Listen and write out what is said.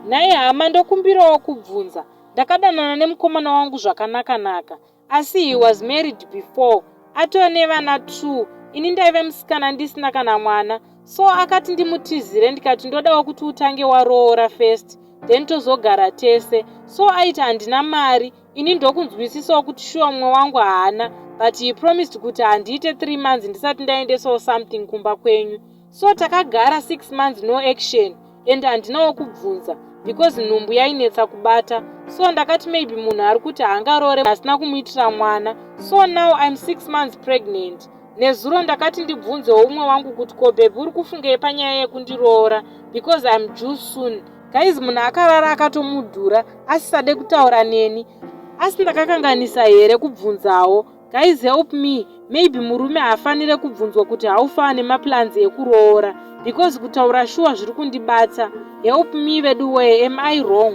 Nhai hama, ndokumbirawo kubvunza. Ndakadanana nemukomana wangu zvakanaka-naka, asi he was married before, atove nevana 2. Ini ndaive musikana ndisina kana mwana, so akati ndimutizire. Ndikati ndodawo kuti utange waroora first, then tozogara tese. So aiti handina mari. Ini ndokunzwisisawo kuti shuwa mumwe wangu haana, but he promised kuti handiite 3 months ndisati ndaendesawo something kumba kwenyu. So takagara 6 months, no action, and handinawo kubvunza because nhumbu yainetsa kubata. So ndakati maybe munhu ari kuti haangaroore asina kumuitira mwana. So now I'm 6 months pregnant. Nezuro ndakati ndibvunzewo umwe wangu kuti, "Ko baby, uri kufungei panyaya yekundiroora?" because I'm due soon. Guys, munhu akarara akatomudhura asisade kutaura neni. Asi ndakakanganisa here kubvunzawo? Guys, help me. Maybe murume haafanire kubvunzwa kuti haufa nemaplans ekuroora, because kutaura shuwa zviri kundibata. Help me veduwee, am I wrong?